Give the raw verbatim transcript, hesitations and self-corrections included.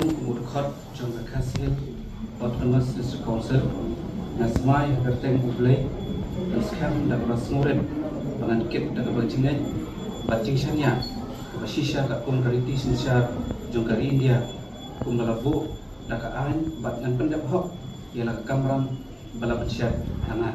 Kum u dkhot jong ka Khasi Hills Autonomous District Council, nga smai ha ka kyrteng U Blei, ngan skhem da kaba sngewrit ba ngan kit da kaba jingngeit bad jingshaniah kaba shisha katkum ka riti synshar jong ka ri India, kumba la buh da ka aiñ, bad ngan pyndep hok ïa la ka kamram ba la pynshad ha nga.